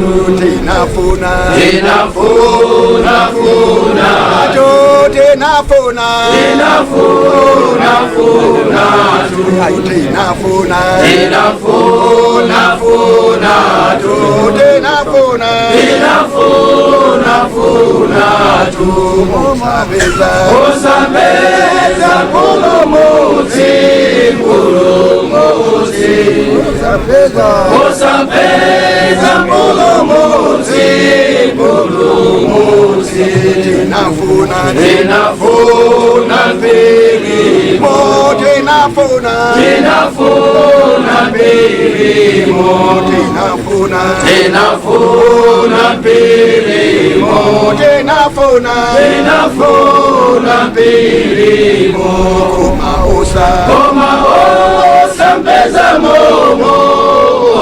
Tinafuna. Tinafuna funa. Tinafuna. Tinafuna funa. Tinafuna. Tinafuna funa. Tinafuna. Tinafuna funa. Osapeza. Osapeza Mpulumutsi, Mpulumutsi. Osapeza. Osapeza Mpulumutsi, Mpulumutsi. Tinafuna. Tinafuna mpirimo. Tinafuna. Tinafuna mpirimo. Tinafuna. Tinafuna mpirimo. Tinafuna. Tinafuna mpirimo. Koma osa. Koma osampeza momo,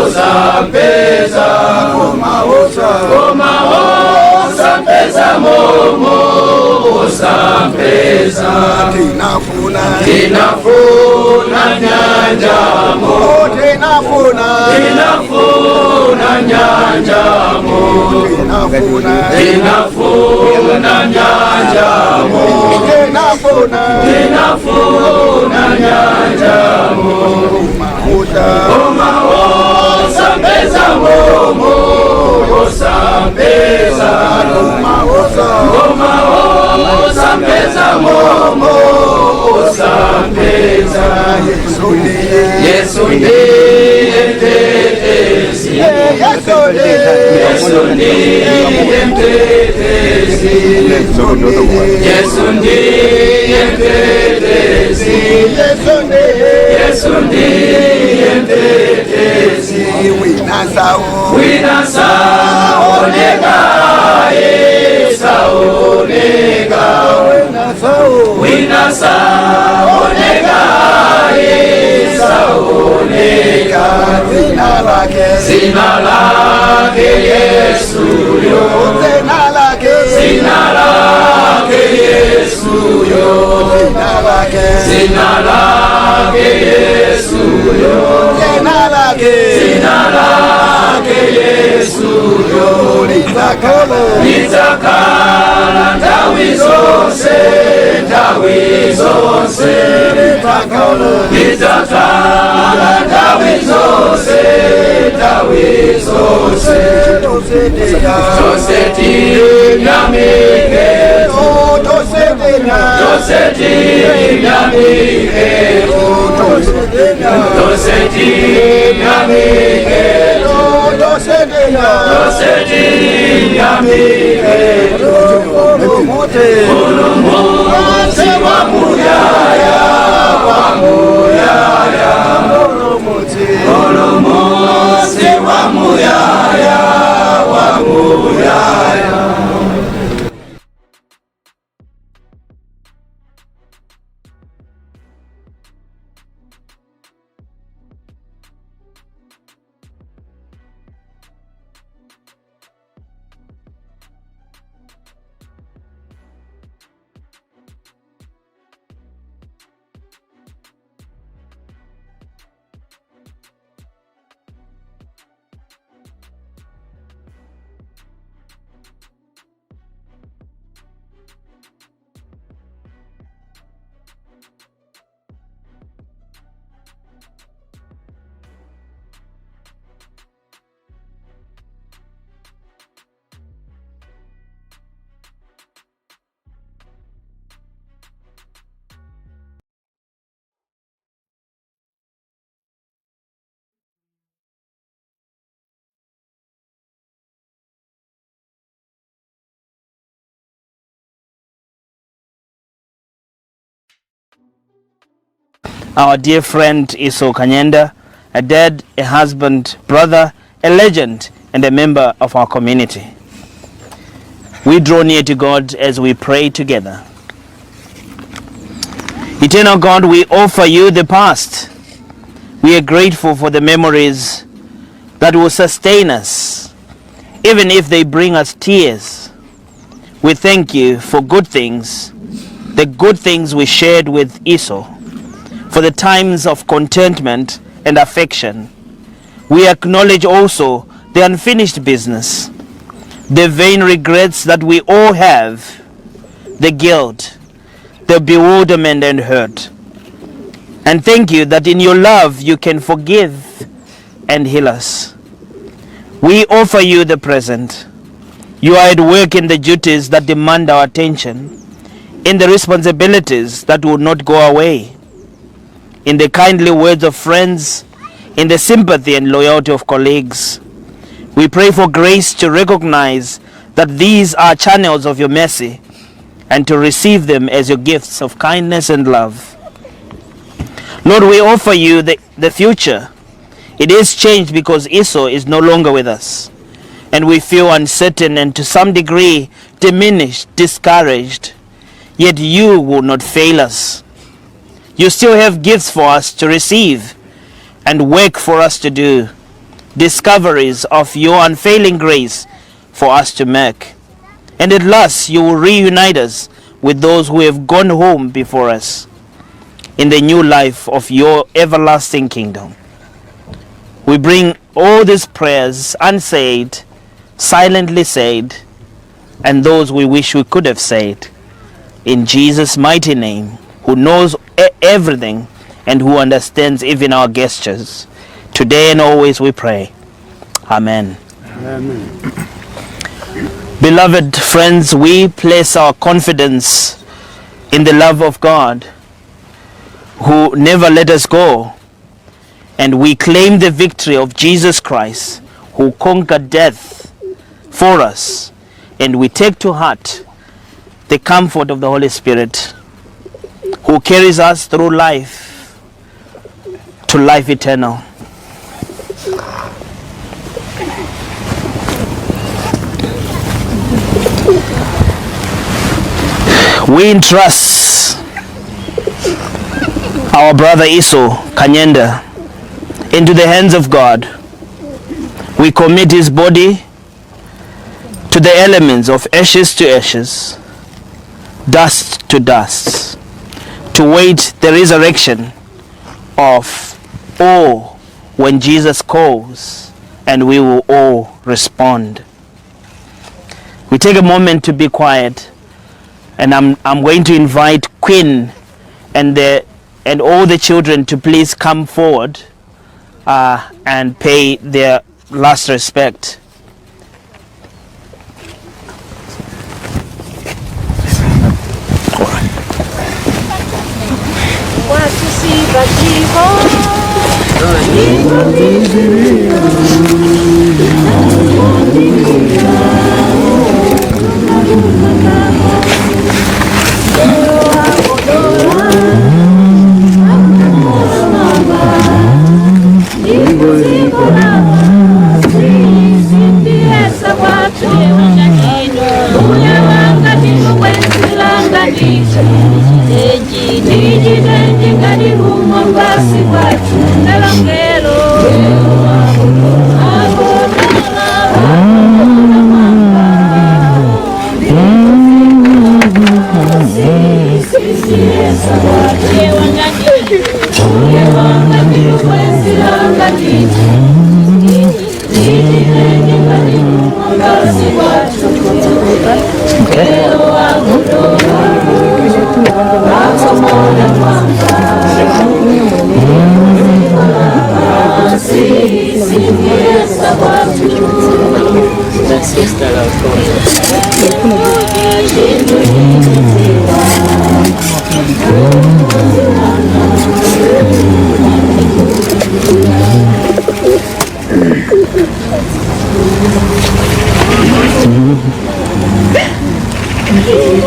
osampeza. Koma osa. Koma osampeza momo, osampeza. Tinafuna. Tinafuna nyanjamo. Tinafuna. Tinafuna nyanjamo. Tinafuna. Tinafuna nyanjamo. Tinafuna. Tinafuna nyanjamo. Koma osa. Koma osampeza momo, osampeza. Koma osa. Koma osampeza momo, osampeza. Yesu ndiye. Yesu ndiye mtetezi. Yesu ndiye. Yesu ndiye mtetezi. Yesu ndiye. Yesu ndiye mtetezi. Yesu ndiye. Yesu ndiye mtetezi. Wina sao. Wina saoneka, saoneka. Wina sao. Wina saoneka, saoneka. Zina lake. Zina lake Yesu yo. Zina lake. Zina lake Yesu yo. Zina lake. Zina lake Yesu yo. Zina lake. Zina lake Yesu yo. Litakalo. Litakala nthawi zonse, nthawi zonse. Litakalo. Litakala nthawi zonse, nthawi zonse. Tosedenya. Tonse tiyamike. Tosedenya. Tonse tiyamike. Tosedenya. Tonse tiyamike. Tosedenya. Tonse tiyamike. Mpulumutsi. Mpulumutsi wamuyaya, wamuyaya. Mpulumutsi. Mpulumutsi wamuyaya, wamuyaya. Our dear friend Esau Kanyenda, a dad, a husband, brother, a legend, and a member of our community. We draw near to God as we pray together. Eternal God, we offer you the past. We are grateful for the memories that will sustain us, even if they bring us tears. We thank you for good things, the good things we shared with Esau, for the times of contentment and affection. We acknowledge also the the unfinished business, the vain regrets that we all have, the guilt, the bewilderment and hurt. And thank you that in your love you can forgive and heal us. We offer you the present. You are at work in the duties that demand our attention, in the responsibilities that will not go away, in the kindly words of friends, in the sympathy and loyalty of colleagues. We pray for grace to recognize that these are channels of your mercy and to receive them as your gifts of kindness and love. Lord, we offer you the future. It is changed because Esau is no longer with us, and we feel uncertain and to some degree diminished, discouraged. Yet you will not fail us. You still have gifts for us to receive and work for us to do, discoveries of your unfailing grace for us to make. And at last, you will reunite us with those who have gone home before us in the new life of your everlasting kingdom. We bring all these prayers unsaid, silently said, and those we wish we could have said. In Jesus' mighty name, who knows everything and who understands even our gestures. Today and always we pray. Amen. Amen. Beloved friends, we place our confidence in the love of God who never let us go. And we claim the victory of Jesus Christ who conquered death for us. And we take to heart the comfort of the Holy Spirit who carries us through life to life eternal. We entrust our brother Esau Kanyenda into the hands of God. We commit his body to the elements of ashes to ashes, dust to dust, to wait the resurrection of all when Jesus calls, and we will all respond. We take a moment to be quiet, and I'm going to invite Queen and all the children to please come forward and pay their last respect. All right. Okay.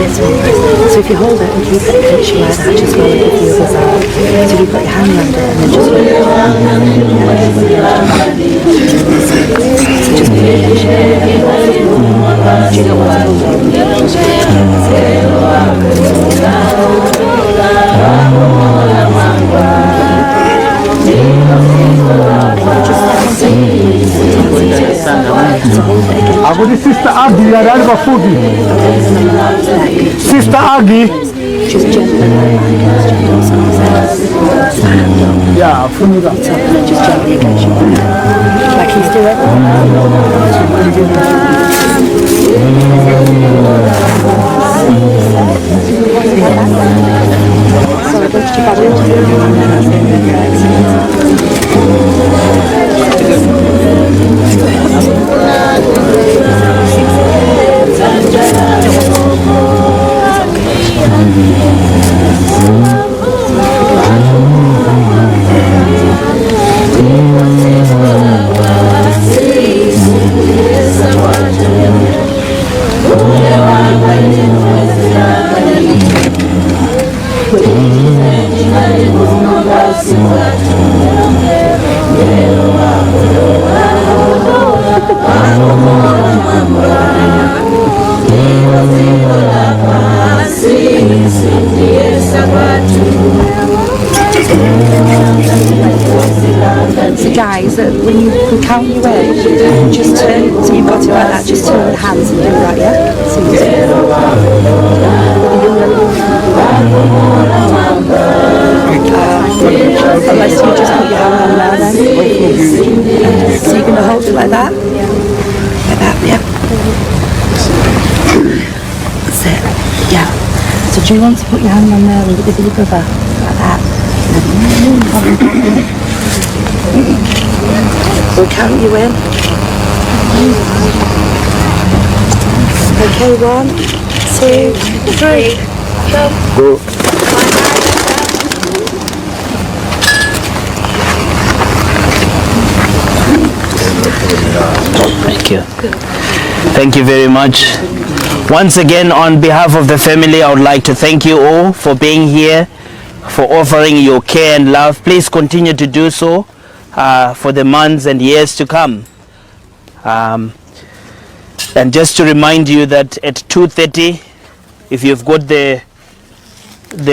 So if you hold it and keep it pinching like that just while I give the others out. So if you put your hand round it and then just hold it. So just put it pinching. Do you not want to hold it? So hold it again. Akuti Sister Agi ali pafupi. Sister Agi. Just gently like that against your nose. Just hand up. Yeah, funika. Up and then just gently against your back. Like he's doing. Sorry, go to your body. So guys, when you we count you in, just turn, so you've got it like that, just turn the hands and do that, yeah? So you unless you just put your hand on there then. So you're going to hold it like that? Like that, yeah. That's it, yeah. So do you want to put your hand on there with your brother? Like that. We'll count you in. Okay, 1, 2, 3, go. Go. Thank you. Thank you very much. Once again, on behalf of the family, I would like to thank you all for being here, for offering your care and love. Please continue to do so for the months and years to come. And just to remind you that at 2:30, if you've got the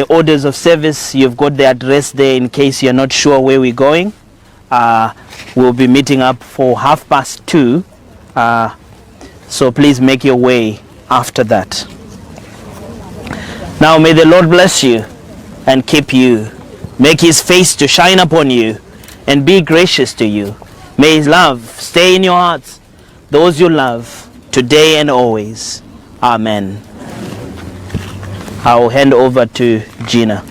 orders of service, you've got the address there in case you're not sure where we're going. We'll be meeting up for 2:30. So please make your way after that. Now may the Lord bless you and keep you. Make his face to shine upon you and be gracious to you. May his love stay in your hearts, those you love, today and always. Amen. I'll hand over to Gina.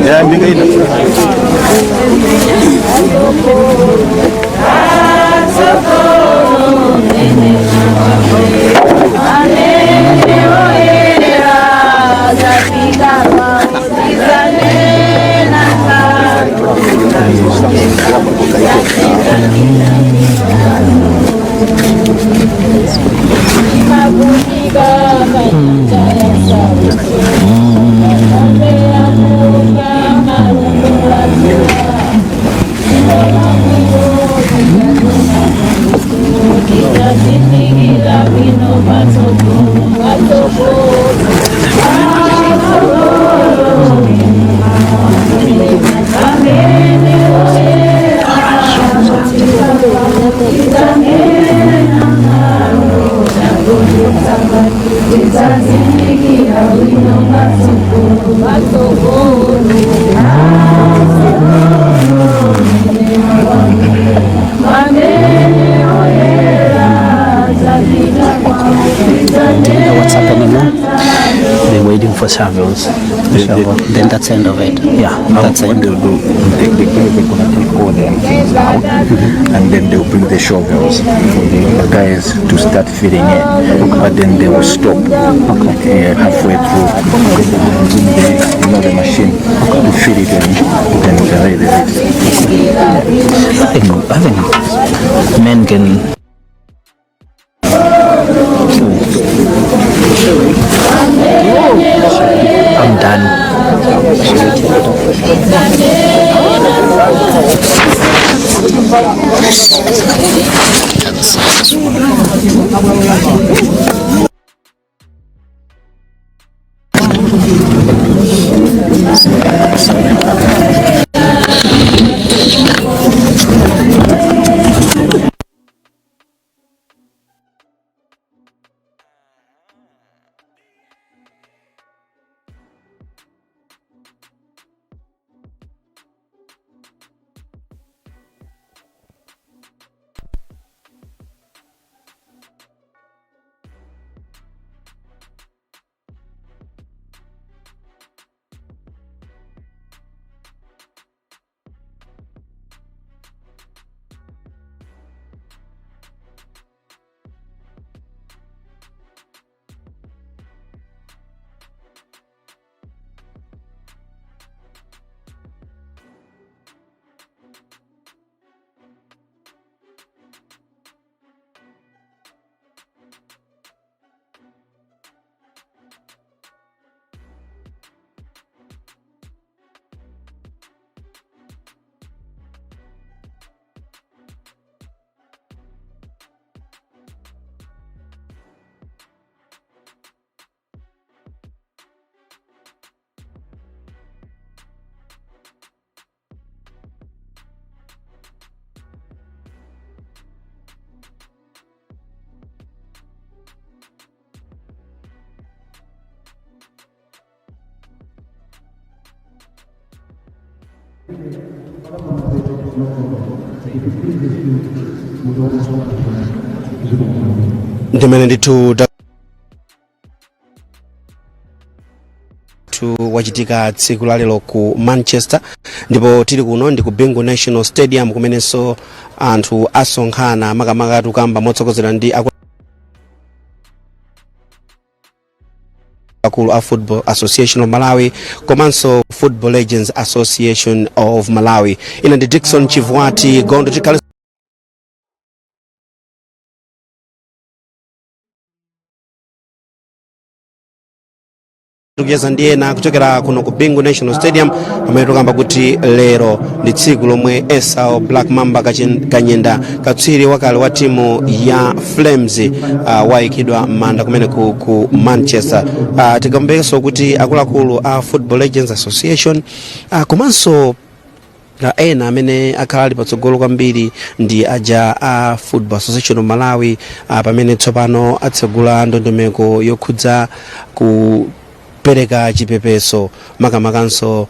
Yeah, Do you know what's happening now? They're waiting for shovels. Shovel. Then that's the end of it. Yeah. That's What it. they'll do, they're gonna take all their things out, and then they'll bring the shovels for the guys to start filling in. But then they will stop halfway through. Then they will bring the, you know, the machine to fill it in, then the rest of it. I think men can. I'm done. Should we turn it off? Ndimene ndithu wachitika tsiku la lero ku Manchester, ndipo tili kuno ndi ku Bingu National Stadium, kumenenso anthu asonkhana, makamaka tukamba motsogozera ndi akulu a Football Association of Malawi komanso Football Legends Association of Malawi. Ine ndi Dickson Chivwati Gondo. Tikhale tikucheza ndi ena kuchokera kuno ku Bingu National Stadium, pamene tikamba kuti lero ndi tsiku lomwe Esau Black Mamba Kanyenda, katswiri wakale wa timu ya Flames, wayikidwa m'manda kumene ku Manchester. Tikambenso kuti akuluakulu a Football Legends Association, komanso ena amene akhala ali patsogolo kwambiri ndi aja a Football Association of Malawi, pamene tsopano atsegula ndondomeko yokhudza kupereka chipepeso, makamakanso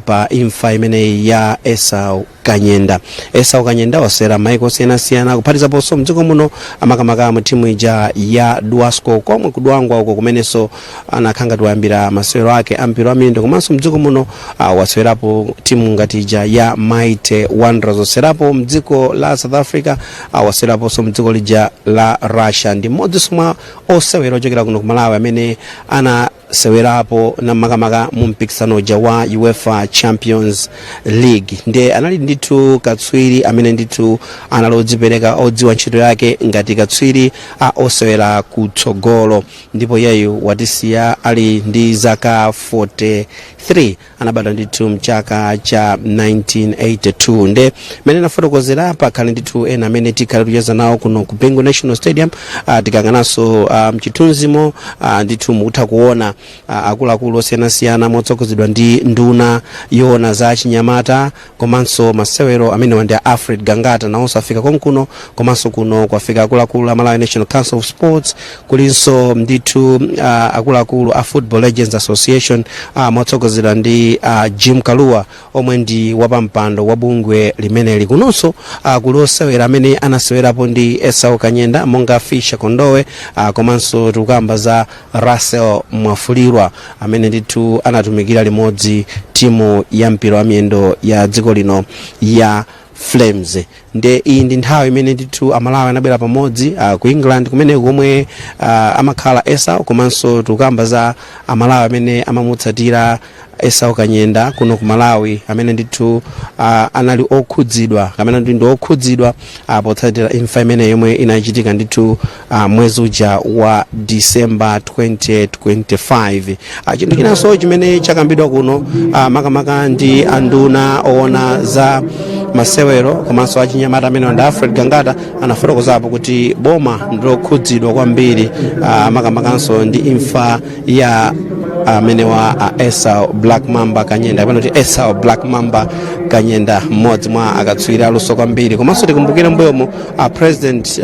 pa imfa imeneyi ya Esau Kanyenda. Esau Kanyenda wasewera maiko osiyanasiyana, kuphatizaponso mdziko muno, amakamaka mu timu ija ya Dwasco, komwe kudwangwa uko kumenenso anakhala ngati wayambira masewero ake ampira wa miyendo. Komanso mdziko muno wasewerapo timu ngati ija ya Mighty Wanderers, wasewerapo mdziko la South Africa, waseweraponso mdziko lija la Russia. Ndi mmodzinso mwa osewera ochokera kuno ku Malawi amene anasewerapo na makamaka mu mpikisano uja wa UEFA Champions League. Ndiye anali ndithu katswiri amene ndithu anali odzipereka, odziwa ntchito yake ngati katswiri a osewera kutsogolo. Ndipo iyeyu watisiya ali ndi zaka 43, anabadwa ndithu mchaka cha 1982. Nde mene nafotokozera, pakhale ndithu ena amene tikhale kucheza nawo kuno ku Bingu National Stadium. Tikang'ananso mchithunzimo, ndithu mukutha kuona akuluakulu osiyanasiyana motsogozedwa ndi nduna yoona za chinyamata komanso masewero amene ndi a Alfred Gangata, nawonso afika konkuno. Komanso kuno kwafika akuluakulu a Malawi National Council of Sports, kulinso ndithu akuluakulu a Football Legends Association, motsogozedwa ndi Jim Kalua, omwe ndi wapampando wa bungwe limeneli. Kunonso kuli osewera amene anasewerapo ndi Esau Kanyenda, monga Fisher Kondowe, komanso tikukamba za Russell Mwafulirwa, amene ndithu anatumikira limodzi timu ya mpira wa miyendo ya dziko lino ya Flames. Nde iyi ndi nthawi imene ndithu Amalawi anabwera pamodzi ku England kumene komwe amakhala Esau, komanso tikukamba za Amalawi amene amamutsatira. Esau Kanyenda kuno ku Malawi, amene ndithu anali okhudzidwa kapena ndi okhudzidwa potsatira imfa imene yomwe inachitika ndithu mwezi uja wa December 2025. Chinthu chinanso chimene chakambidwa kuno, makamaka ndi anduna oona za masewero komanso achinyamata amene ndi Alfred Gangata, anafotokozapo kuti boma ndilokhudzidwa kwambiri, makamakanso ndi imfa ya amene wa Esau Black Mamba Kanyenda, kapena kuti Esau Black Mamba Kanyenda, mmodzi mwa akatswiri aluso kwambiri. Komanso tikumbukire mbuyomo President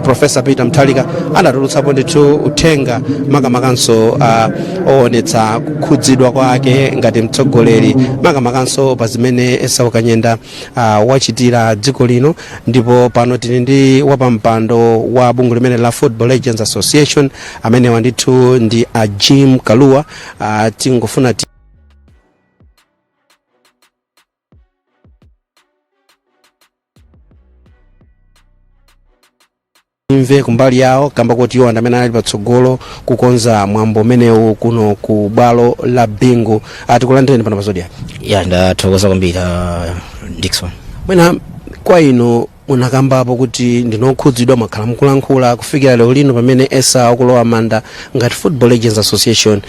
Professor Peter Mutharika adatulutsapo ndithu uthenga, makamakanso oonetsa kukhudzidwa kwake ngati mtsogoleri, makamakanso pa zimene Esau Kanyenda wachitira dziko lino. Ndipo pano tili ndi wapampando wa bungwe limene la Football Legends Association, amenewa ndithu ndi a Jim Kalua. Tingofuna timve kumbali yawo, kamba kuti iwo amene anali patsogolo kukonza mwambo umenewu kuno ku bwalo la Bingu. Tikulandireni pano pa Zodiak. Ya, ndathokoza kwambiri, Dickson. Mwina kwa inu, munakambapo kuti ndinokhudzidwa, mwakhala mukulankhula kufikira lero lino pamene Esau akulowa manda. Ngati Football Legends Association,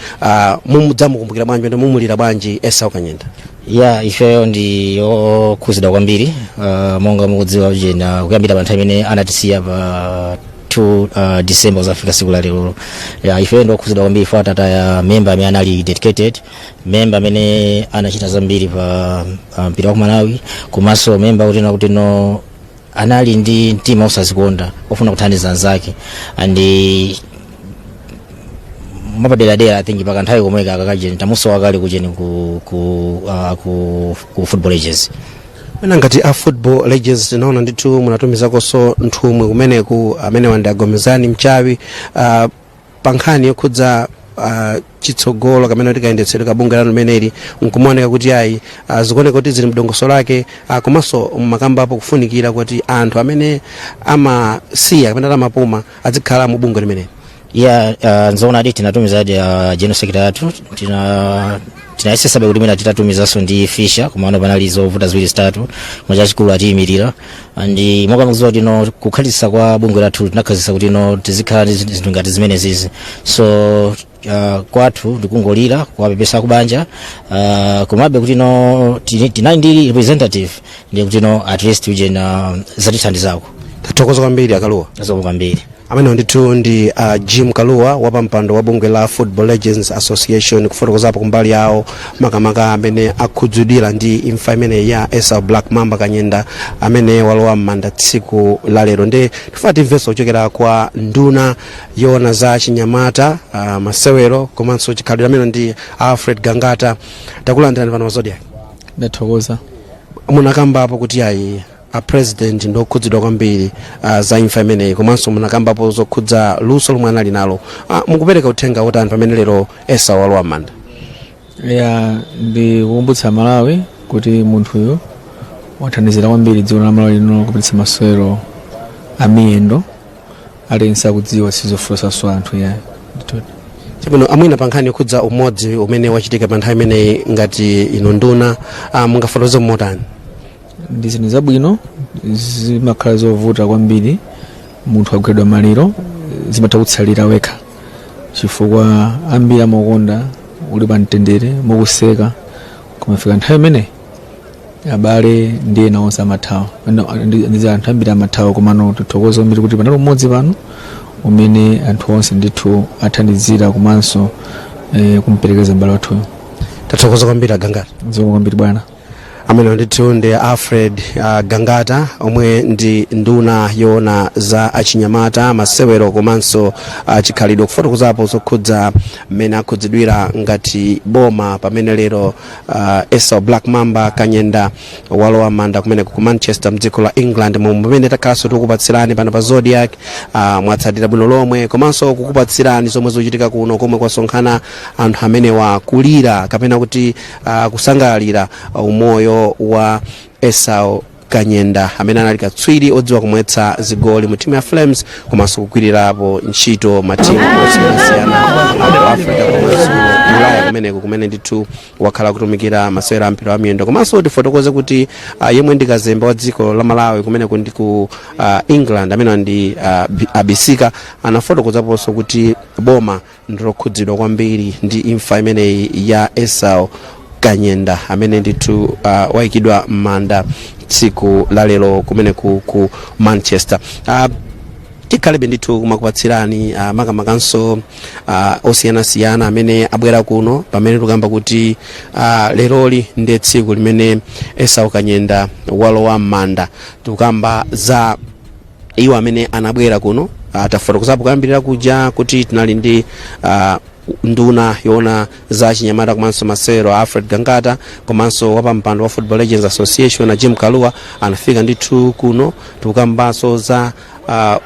mudzamukumbukira bwanji ndi mumulira bwanji Esau Kanyenda? Ya, ifeyo ndi okhudzidwa kwambiri. Monga mukudziwa jena, kuyambira pa nthawi imene anatisiya pa 2 December kuzafika siku la lero, ya, ifeyo ndi okhudzidwa kwambiri. Ife tataya member amene anali dedicated member, amene anachita zambiri pa mpira wa ku Malawi, komanso member kuti kuti no anali ndi mtima osazikonda, ofuna kuthandiza anzake. And mapaderadera, I think pakanthawi komweka akakajeni tamusowa kale kucheni ku Football Legends. Mwina ngati a Football Legends, tinaona ndithu munatumizakonso nthumwi kumeneku, amene wandi Agomezani Mchawi, pa nkhani yokhudza chitsogolo kamene tikayendetsedwe kabungwe lanu limeneli, nkumaoneka kuti ayi, zikuoneka kuti zili mdongosolo lake, komanso mmakambapo kufunikira kuti anthu amene amasiya kapena amapuma azikhala mu bungwe limeneli. Ya, nzoonadi, tinatumiza general secretary athu. Tinayesesabe kuti mwina titatumizanso ndi Fisher, komano panali zovuta ziwiri zitatu, koma chachikulu atiyimirira. And monga mukudziwa kuti no kukhalitsa kwa bungwe lathu, tinakhazikitsa kuti no tizikhala ndi zinthu ngati zimene zizi. So kwathu ndikungolira, kuwapepesa kubanja, komabe kuti no tinali ndi representative, ndiye kuti no at least uje na zatithandizako. Tathokoza kwambiri, Akaluwa. Zikomo kwambiri. Amene ndithu ndi Jim Kaluwa, wapampando wa bungwe la Football Legends Association, kufotokozapo kumbali yawo, makamaka amene akhudzidwira ndi imfa imene ya Esau Black Mamba Kanyenda, amene walowa m'manda tsiku la lero. Ndi tifuna timvenso kuchokera kwa nduna yoona za chinyamata, masewero komanso chikhalidwe, amene ndi Alfred Gangata. Takulandirani pano pa Zodiak. Ndathokoza. Munakambapo kuti ayi, a president ndokhudzidwa kwambiri za imfa imeneyi, komanso munakambapo zokhudza luso lomwe anali nalo. Mukupereka uthenga wotani pamene lero Esau walowa m'manda? Ya, ndikukumbutsa Malawi kuti munthuyu wathandizira kwambiri dziko la Malawi lino kupititsa masewero amiyendo. Aliyense akudziwa, sizofunsanso anthu ya ndithu. Chabwino. Amwina pa nkhani yokhudza umodzi umene wachitika pa nthawi imeneyi, ngati ino nduna, mungafotokoze motani? Ndi zinthu zabwino. Zimakhala zovuta kwambiri munthu agwedwa maliro, zimatha kutsalira wekha, chifukwa ambiri amakonda uli pa mtendere, mukuseka, koma fika nthawi imene abale ndi ena onse amathawa. Ndi anthu ambiri amathawa. Komano tithokoze kwambiri kuti panali umodzi pano umene anthu onse ndithu athandizira komanso kumperekeza m'bale wathuyo. Tathokoza kwambiri, Agangata. Zikomo kwambiri, bwana. Amene ndithu ndi Alfred Gangata, omwe ndi nduna yoona za achinyamata, masewero komanso chikhalidwe, kufotokozapo zokhudza mmene akhudzidwira ngati boma pamene lero Esau Black Mamba Kanyenda walowa manda kumeneko ku Manchester mdziko la England, momwe pamene takhalanso tikukupatsirani pano pa Zodiak. Mwatsatira bwino lomwe komanso kukupatsirani zomwe zochitika kuno komwe kwasonkhana anthu amenewa kulira kapena kuti kusangalalira umoyo wa Esau Kanyenda, amene anali katswiri odziwa kumwetsa zigoli mu timu ya Flames komanso kugwirirapo ntchito matimu osiyanasiyana aku Africa komanso Ulaya kumene. kumeneko kumene ndithu wakhala kutumikira masewera ampira wa miyendo. Komanso tifotokoze kuti yemwe ndi kazembe wa dziko la Malawi kumeneko ndi ku England, amene ndi Abisika, anafotokozaponso kuti boma ndilokhudzidwa kwambiri ndi imfa imeneyi ya Esau Kanyenda, amene ndithu wayikidwa m'manda tsiku la lero kumeneku ku Manchester. Tikhalebe ndithu kumakupatsirani makamakanso osiyanasiyana amene abwera kuno pamene tikuyamba kuti leroli ndi tsiku limene Esau Kanyenda walowa m'manda. Tikukamba za iwo amene anabwera kuno. Tafotokozapo kuyambirira kuja kuti tinali ndi nduna yoona za chinyamata komanso masewero, Alfred Gangata, komanso wapampando wa Football Legends Association na Jim Kalua anafika ndithu kuno. Tikukambanso za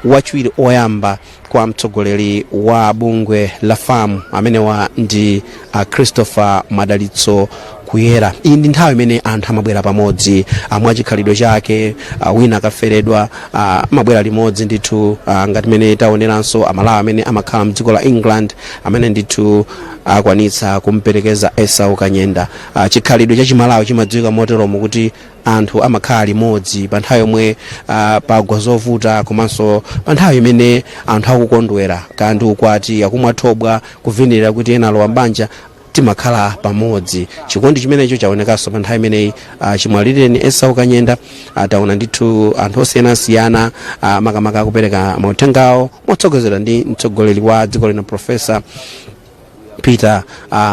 wachiwiri oyamba kwa mtsogoleri wa bungwe la FAM, amenewa ndi Christopher Madalitso Kuyera. Iyi ndi nthawi imene anthu amabwera pamodzi mwachikhalidwe chake. Wina akaferedwa, amabwera limodzi ndithu, ngati mene taoneranso Amalawi amene amakhala mdziko la England amene ndithu akwanitsa kumperekeza Esau Kanyenda. Chikhalidwe cha Chimalawi chimadziwika moteromo kuti anthu amakhala limodzi pa nthawi yomwe pagwa zovuta, komanso pa nthawi imene anthu akukondwera, kandi ukwati, akumwa thobwa, kuvinirira kuti ena alowa mbanja, timakhala pamodzi. Chikondi chimenecho chaonekanso pa nthawi imeneyi chimwalireni Esau Kanyenda. Taona ndithu anthu osiyanasiyana, makamaka akupereka mauthengawo motsogozedwa ndi mtsogoleri wa dziko lino, Professor Peter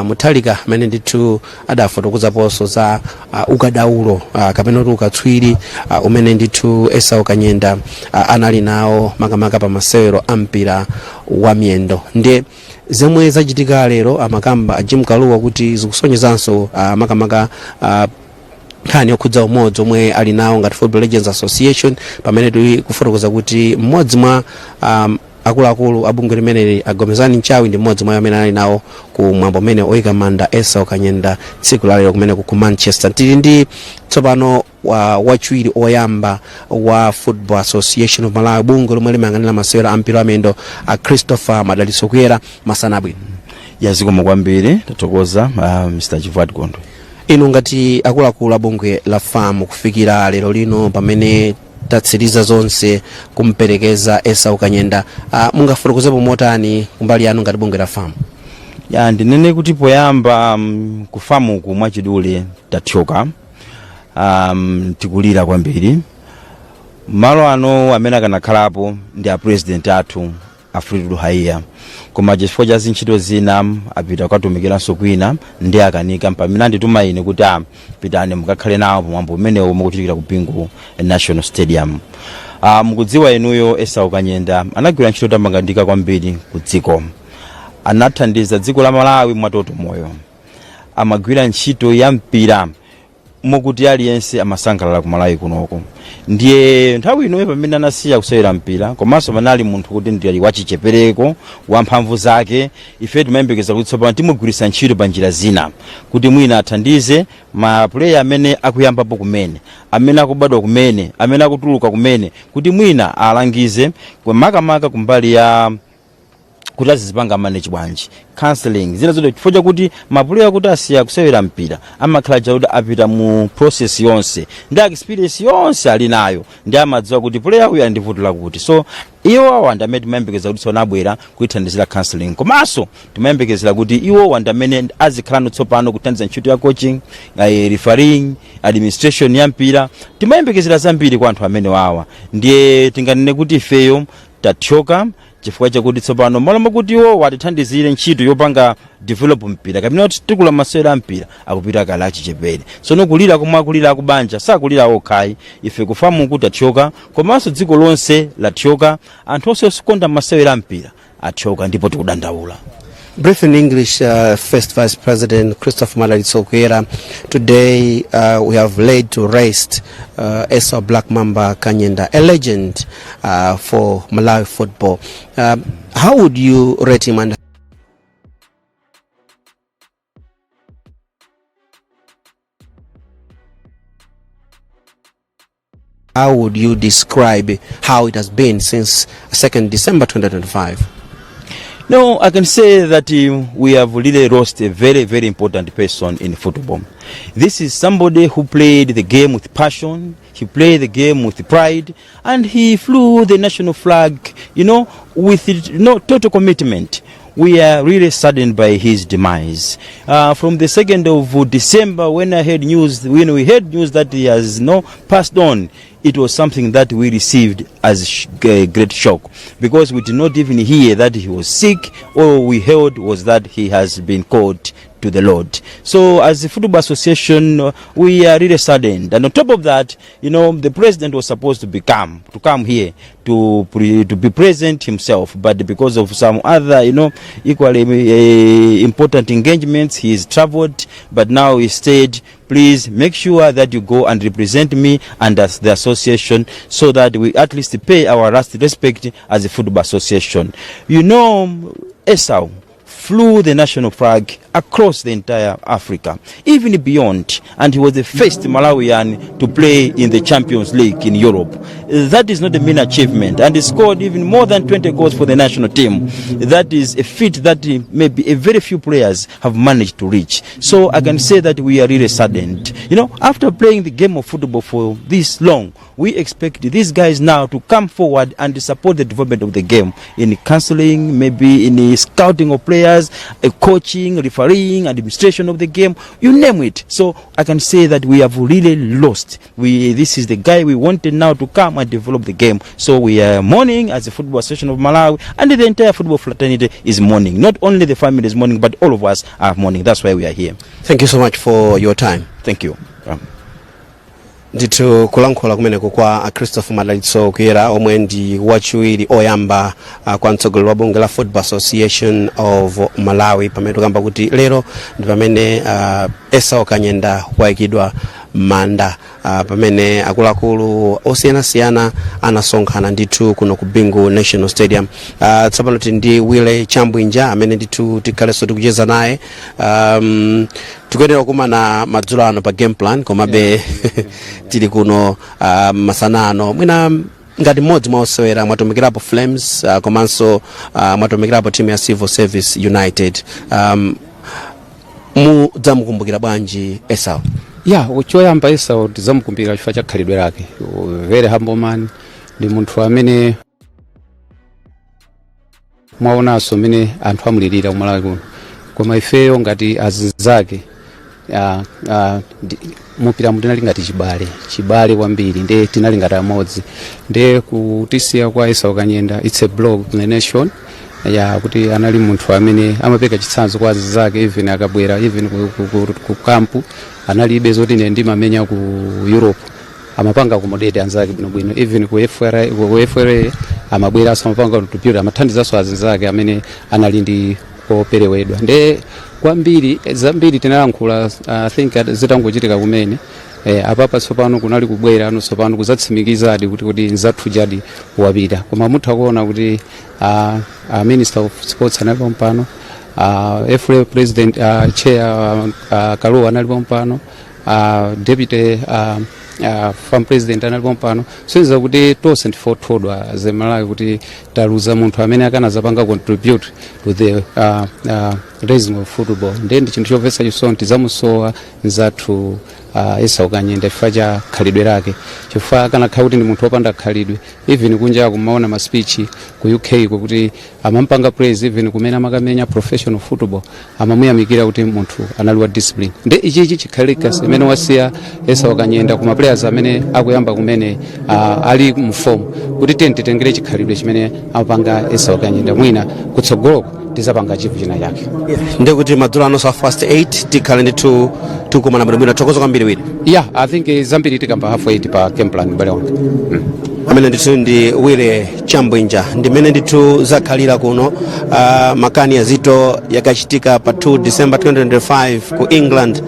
Mutharika, amene ndithu adafotokozaponso za ukadaulo kapena kuti ukatswiri umene ndithu Esau Kanyenda anali nawo, makamaka pa masewero a mpira wa miyendo. Ndiye zomwe zachitika lero, amakamba a Jim Kaluwa kuti zikusonyezanso makamaka nkhani yokhudza umodzi omwe ali nawo ngati Football Legends Association, pamene tili kufotokoza kuti mmodzi mwa akuluakulu a bungwe limeneli, Agomezani Nchawi, ndi mmodzi mwa amene ali nawo ku mwambo umene oyika manda Esau Kanyenda tsiku lalero kumene ku Manchester. Tili ndi tsopano wachiwiri oyamba wa Football Association of Malawi, bungwe lomwe limayang'anira masewero a mpira wa miyendo, a Christopher Madalitso Kuyera. Masana abwino. Yazikomo kwambiri, tathokoza, Mr Chivuat Gondwe. Inu ngati akuluakulu a bungwe la FAM, kufikira lero lino pamene tatsiriza zonse kumperekeza Esau Kanyenda, mungafotokozepo motani kumbali yanu ngati bungwe la FAM? Ya, ndinene kuti poyamba, ku FAM-ku mwachidule tathyoka, tikulira kwambiri. Malo ano amene akanakhalapo ndi a president athu, a Fleetwood Haiya, koma chifukwa cha zintchito zina apita kukatumikiranso kwina ndi akanika, pamene andituma ine kuti a pitani mukakhale nawo pamwambo umenewo mukuchitikira ku Bingu National Stadium. Mukudziwa inuyo, Esau Kanyenda anagwira ntchito yotamandika kwambiri ku dziko, anathandiza dziko la Malawi mwatoto moyo, amagwira ntchito ya mpira mokuti aliyense amasangalala ku Malawi kunoko. Ndiye nthawi inoyo pamene anasiya kusewera mpira, komanso panali munthu kuti ndi wachichepereko wamphamvu zake, ife timayembekeza kuti tsopano timugwiritsa ntchito pa njira zina kuti mwina athandize ma player amene akuyambapo kumene, amene akubadwa kumene, amene akutuluka kumene, kuti mwina alangize makamaka kumbali ya kuti azizipanga manage bwanji, counseling, zina zote, chifukwa chakuti ma player kuti asiya kusewera mpira amakhala chakuti apita mu process yonse ndi experience yonse ali nayo, ndi amadziwa kuti player uyu andivutula kuti. So iwo awa ndi amene timayembekeza kuti tsopano abwera kuithandizira counseling, komanso timayembekezera kuti iwo ndi amene azikhalano tsopano kuthandiza ntchito ya coaching, refereeing, administration ya mpira. Timayembekezera zambiri kwa anthu amene wawa. Ndiye tinganene kuti ifeyo tathyoka chifukwa chakuti tsopano malo mokuti iwo atithandizire ntchito yopanga develop mpira kapena kuti tikula masewera a mpira, akupita kale achichepere. Tsono kulira komwe akulira akubanja, sakulira okhayi. Ife ku FAM-ku tathyoka, komanso dziko lonse lathyoka, anthu onse okonda masewera a mpira athyoka, ndipo tikudandaula. Brief in English, First Vice President Christopher Madalitso Kuyera, today we have laid to rest Esau Black Mamba Kanyenda, a legend for Malawi football. How would you rate him and how would you describe how it has been since 2nd December 2025? No, I can say that we have really lost a very, very important person in football. This is somebody who played the game with passion, he played the game with pride, and he flew the national flag with total commitment. We are really saddened by his demise. From the 2nd of December, when we heard news that he has passed on, it was something that we received as a great shock because we did not even hear that he was sick. All we heard was that he has been called to the Lord. So, as the Football Association, we are really saddened. And on top of that, the president was supposed to come here to be present himself, but because of some other equally important engagements, he has traveled. But now he said, "Please make sure that you go and represent me and as the association, so that we at least pay our last respect as a football association." Esau flew the national flag across the entire Africa, even beyond, and he was the first Malawian to play in the Champions League in Europe. That is not a mean achievement, and he scored even more than 20 goals for the national team. That is a feat that maybe a very few players have managed to reach. So I can say that we are really saddened. After playing the game of football for this long, we expect these guys now to come forward and support the development of the game in counseling, maybe in the scouting of players, coaching, refereeing, administration of the game, you name it. So I can say that we have really lost. We this is the guy we wanted now to come and develop the game. So we are mourning as the Football Association of Malawi, and the entire football fraternity is mourning. Not only the family is mourning, but all of us are mourning. That's why we are here. Thank you so much for your time. Thank you. Ndithu kulankhula kumeneko kwa Christopher Madalitso Kuyera, omwe ndi wachiwiri oyamba kwa mtsogoleri wa bungwe la Football Association of Malawi, pamene tikamba kuti lero ndi pamene Esau Kanyenda wayikidwa manda, pamene akuluakulu osiyanasiyana anasonkhana ndithu kuno ku Bingu National Stadium. Tsopano tili ndi Wile Chambwinja amene ndithu tikhalenso tikucheza naye. Tikuyenera kukumana madzulo ano pa game plan, komabe tili kuno masana ano. Mwina ngati mmodzi mwa osewera, mwatumikirapo Flames, komanso mwatumikirapo timu ya Civil Service United, mudzamukumbukira bwanji Esau? Ya, choyamba Esau tidzamukumbukira chifukwa cha khalidwe lake. Very humble man. Ndi munthu amene mwaonanso mmene anthu amulirira kumalawi kuno, koma ifeyo ngati azinzake, mupiramu tinali ngati chibale, chibale kwambiri, nde tinali ngati amodzi. Nde kutisiya kwa Esau Kanyenda, it's a blow to the nation, ya kuti anali munthu amene amapereka chitsanzo kwa azinzake. Even akabwera, even ku camp, analibe zoti ine ndimamenya ku Europe, amapanga accommodate anzake bwinobwino. Even ku FRA, ku FRA amabweranso, amapanga contribute, amathandizanso azinzake amene anali ndi operewedwa. Nde kwambiri, zambiri tinalankhula, I think zitangochitika kumene. Apapa tsopano kunali kubwera ano tsopano kudzatsimikizadi kuti nzathu jadi wapita. Koma mutha kuona kuti Minister of Sports analipo mpano, FA president, chair Kaluwa analipo mpano, deputy FAM president analipo mpano, soyenza kuti tonse ndife othodwa zemalawi kuti taluza munthu amene akanazapanga contribute to the raising of football. Ndiye ndi chinthu chomvetsa chisoni. Tidzamusowa nzathu Esau Kanyenda chifukwa cha khalidwe lake, chifukwa akanakhala kuti ndi munthu wopanda khalidwe, even kunja kumaona ma speech ku UK kuti amampanga praise, even kumene amakamenya professional football amamuyamikira kuti munthu anali wa discipline. Ndi ichichi chikhale kasi imene wasiya Esau Kanyenda kuma players amene akuyamba kumene, ali mu form, kuti tiye titengere chikhalidwe chimene amapanga Esau Kanyenda, mwina kutsogoloko tizapanga chivu china chake. Ndikuti madzulo ano sa past 8 tikhale ndithu tikukumana bwinobwino. Thokoza kwambiri, Wili. Yeah, I think zambiri tikamba half 8 pa game plan, bale wanga. Amene ndithu ndi Wile Chambwinja. Ndimene ndithu zakhalira kuno. Makani yazito yakachitika pa 2 December 2025 ku England.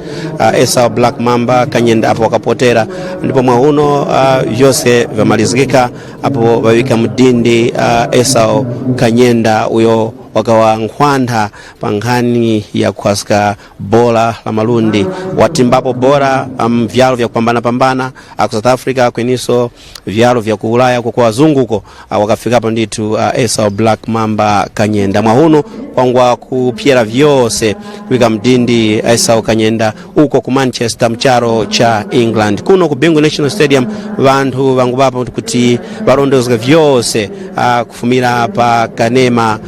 Esau Black Mamba Kanyenda apo wakapotera, ndipo mwa uno vyonse vyamalizikika apo vawika mdindi Esau Kanyenda uyo. Wakawa nkhwantha pa nkhani ya kukhwasika bola la malundi, watimbapo bora vyalo vya kupambanapambana ku South Africa, kweninso vyalo vya ku Ulaya kwa wazunguko wakafikapo ndithu Esau Black Mamba Kanyenda. Mwahuno kwangwa kupyera vyonse kuika mdindi Esau Kanyenda uko ku Manchester mcharo cha England. Kuno ku Bingu National Stadium vanthu vanguvapo kuti valondozwe vyonse kufumira pa kanema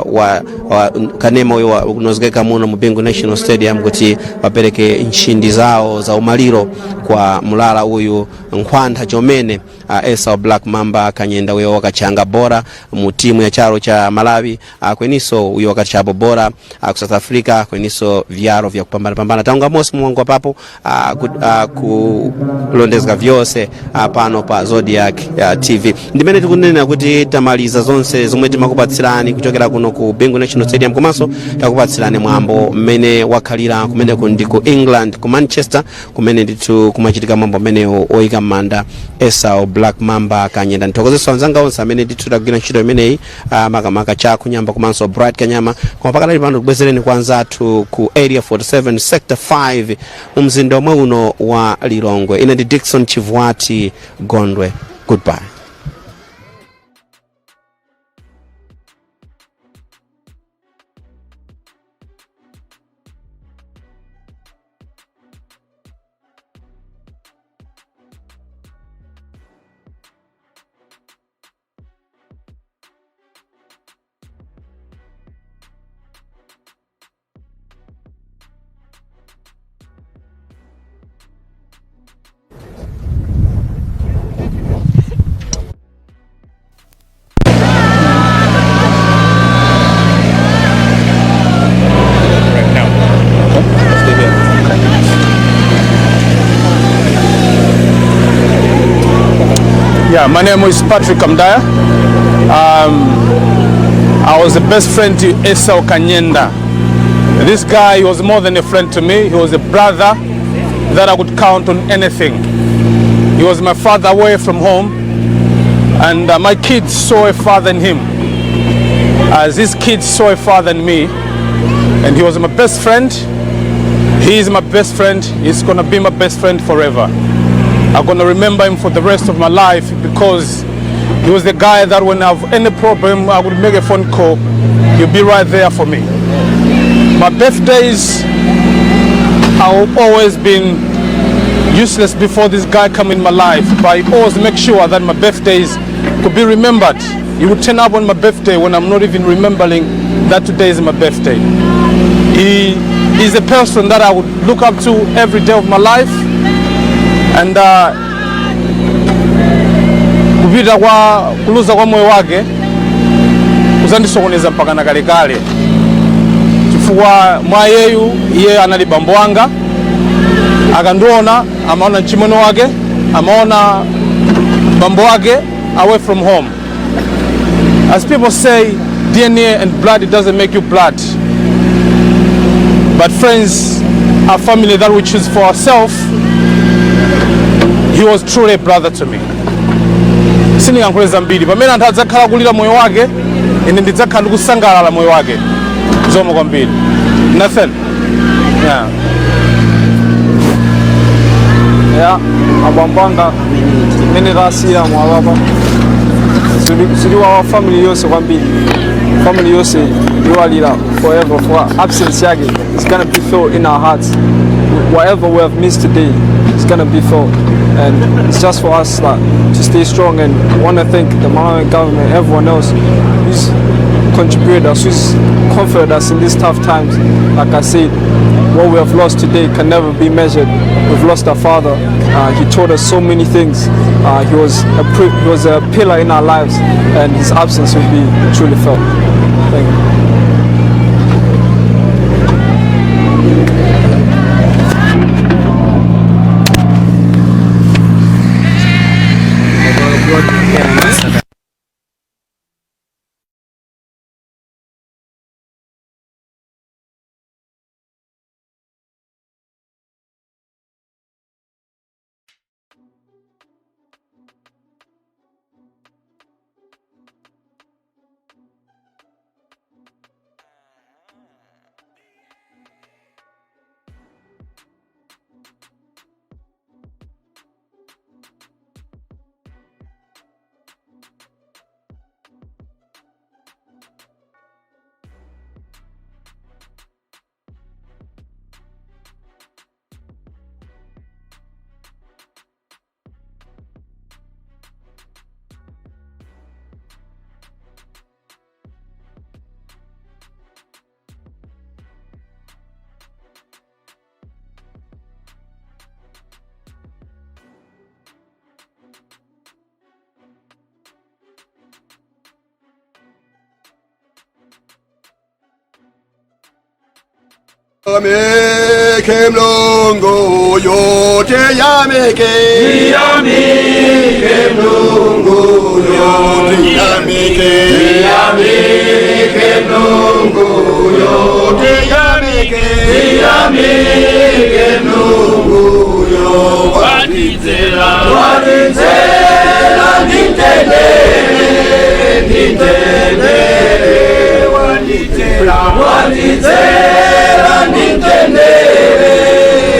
wa kanema uyo unozikeka muno mu Bingu National Stadium kuti vapereke nchindi zawo za umaliro kwa mulala uyu nkhwantha chomene Esau Black Mamba Kanyenda, uyo wakachanga bora mu timu ya charo cha Malawi, kweniso uyo wakachapo bora ku South Africa, kweniso vyaro vya kupambana pambana. Taunga mosi mwangu papo kulondezeka vyonse pano pa Zodiac TV. Ndimene tikunena kuti tamaliza zonse zomwe timakupatsirani kuchokera kuno ku Bingu National Stadium, komanso takupatsirani mwambo mmene wakhalira kumeneko ndi ku England, ku Manchester, kumene ndithu kumachitika mwambo mmenewo oyika m'manda Esau Black Mamba Kanyenda. Nthokozeso anzanga onse amene ndithu tagwira ntchito imeneyi, makamaka cha kunyamba komanso Bright Kanyama. Koma pakadali pano tikubwezereni kwa anzathu ku Area 47 Sector 5 mu mzinda omwe uno wa Lilongwe. Ine ndi Dickson Chivwati Gondwe, goodbye. Yeah, my name is Patrick Kamdaya. I was the best friend to Esau Kanyenda. This guy was more than a friend to me. He was a brother that I could count on anything. He was my father away from home, and my kids saw a father in him, as his kids saw a father in me. And he was my best friend. He is my best friend. He's gonna be my best friend forever. I'm gonna remember him for the rest of my life because he was the guy that when I have any problem, I would make a phone call. He'll be right there for me. My birthdays have always been useless before this guy come in my life, but I always make sure that my birthdays could be remembered. He would turn up on my birthday when I'm not even remembering that today is my birthday. He is a person that I would look up to every day of my life, and kupita kwa kuluza kwa moyo wake kuzandisokoneza mpaka na kalekale, chifukwa mwa yeyu iye anali bambo wanga. Akandiona amaona mchimono wake, amaona bambo wake away from home. As people say, DNA and blood, it doesn't make you blood, but friends are family that we choose for ourselves. He was truly a brother to me. Sindingayankhule zambiri. Pamene anthu adzakhala kulira moyo wake, ine ndidzakhala ndikusangalala moyo wake. Zikomo kwambiri. Nathan, yeah. Ya abambo anga mmene tasiya mwalapa zili wa family yonse kwambiri. Family yonse iwalira forever for absence yake. It's gonna be felt in our hearts. Whatever we have missed today is gonna be felt, and it's just for us, like, to stay strong and want to thank the Malawian government, everyone else who's contributed us, who's comforted us in these tough times. Like I said, what we have lost today can never be measured. We've lost our father. He taught us so many things. He was a pillar in our lives, and his absence will be truly felt. Thank you. Tiyamike Mulungu yo, tiyamike. Tiyamike Mulungu yo, tiyamike. Tiyamike Mulungu yo, tiyamike. Tiyamike Mulungu yo, watidzera, watidzera nditendere, nditendere, watidzera, watidzera nditendere,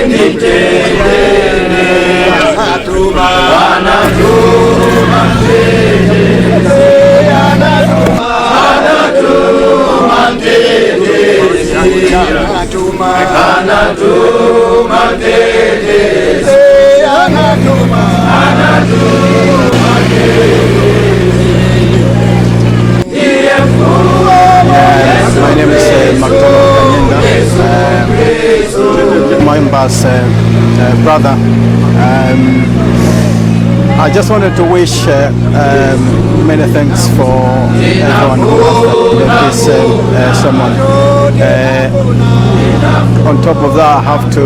nditendere, anatuma, anatuma mtetezi, anatuma, anatuma mtetezi, anatuma, anatuma mtetezi, anatuma, anatuma mtetezi. My name is McDonald Kanyenda, Mwemba's brother. I just wanted to wish many thanks for everyone who has attended this ceremony. On top of that, I have to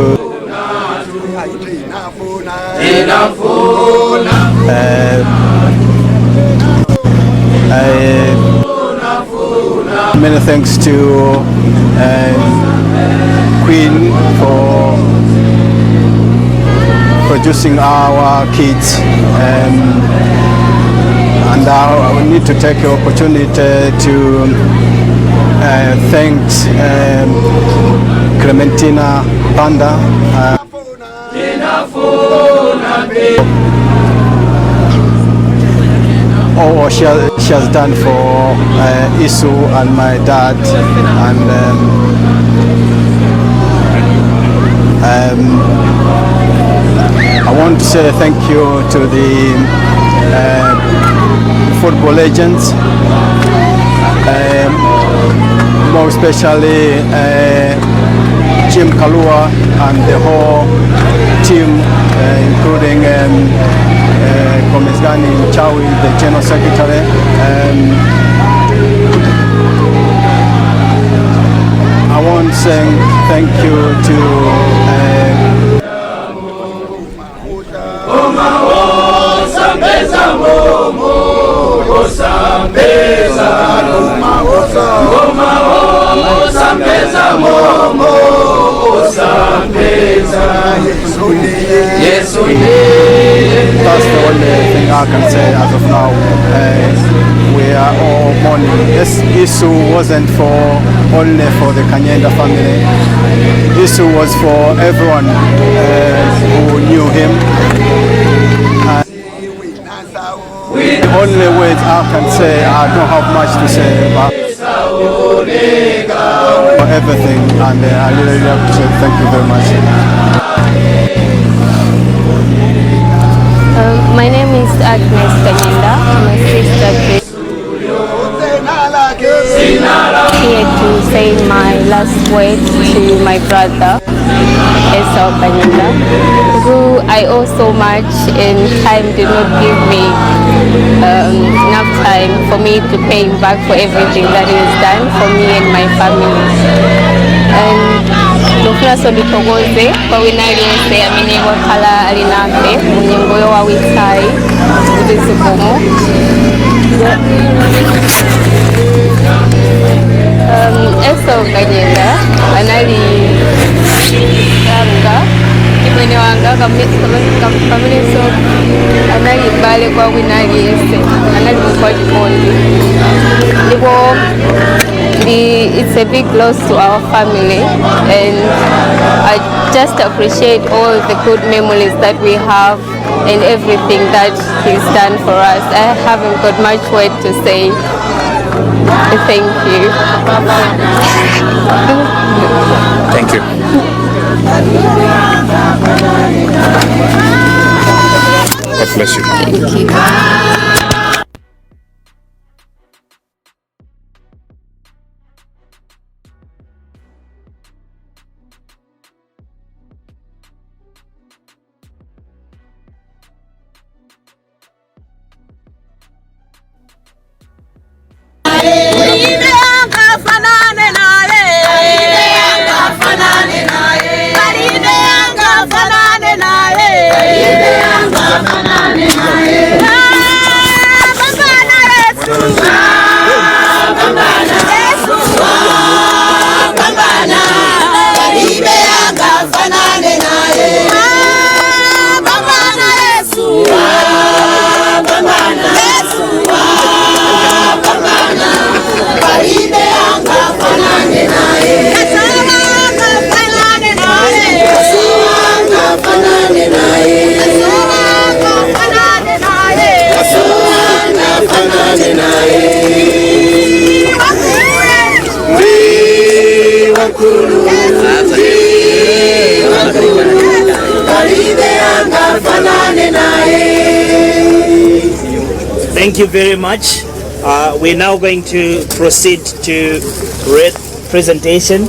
many thanks to Queen for producing our kids, and I need to take the opportunity to thank Clementina Banda all what she has done for Isu and my dad, and I want to say thank you to the football legends, more especially Jim Kalua and the whole team, including Gomezgani Chawi, the General Secretary. I want to say thank you to Osambeza momo, osambeza, osambeza momo, osambeza. Yesu ndiye. That's the only thing I can say as of now. We are all mourning. This issue wasn't for only for the Kanyenda family. Issue was for everyone who knew him. The only words I can say, I don't have much to say about everything, and I really, really appreciate it. Thank you very much. My name is Agnes Kanyenda. I'm a sister here to say my last words to my brother, Esau Kanyenda, who I owe so much, and time did not give me enough time for me to pay him back for everything that he has done for me and my family. And ndikufunanso ndithokoze kwa wina aliyense amene wakhala ali nafe mu nyengo yowawitsayi kuti zikomo. Esau Kanyenda anali anga mchimwene wanga pamenenso anali m'bale kwa wina aliyense, anali munthu wachikondi ndipo it's a big loss to our family, and I just appreciate all the good memories that we have and everything that he's done for us. I haven't got much word to say. Thank you. Thank you. God bless you. Thank you. Fanane naye, fanane. Thank you very much. We're now going to proceed to wreath presentation,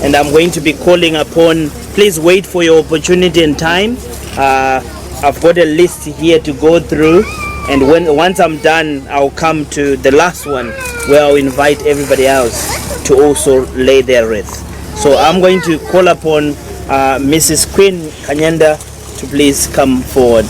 and I'm going to be calling upon. Please wait for your opportunity and time. I've got a list here to go through, and when once I'm done, I'll come to the last one where I'll invite everybody else to also lay their wreath. So I'm going to call upon Mrs. Queen Kanyenda to please come forward.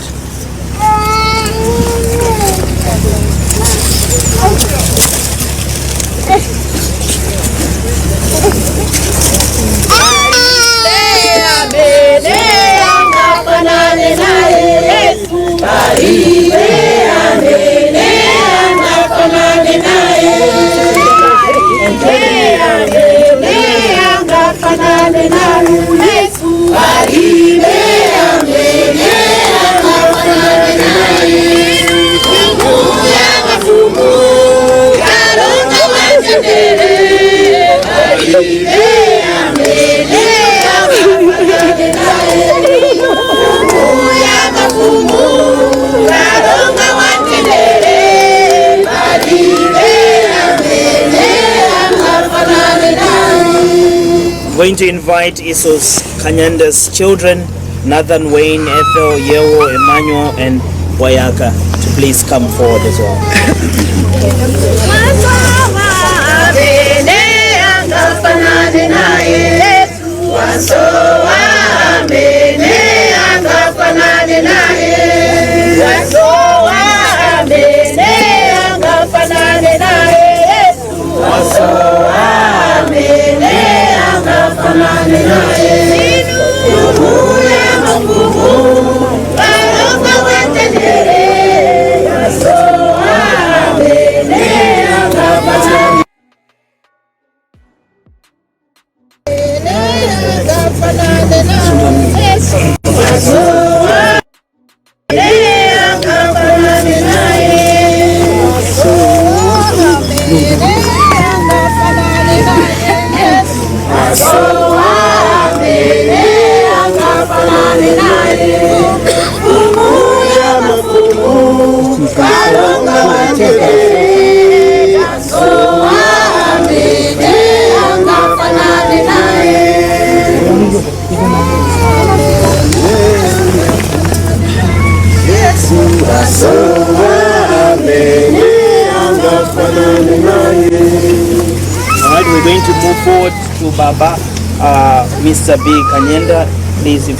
I'm going to invite Esau Kanyenda's children, Nathan, Wayne, Ethel, Yewo, Emmanuel, and Wayaka, to please come forward as well. All right, we're going to move forward to Baba, Mr. B. Kanyenda. Please, if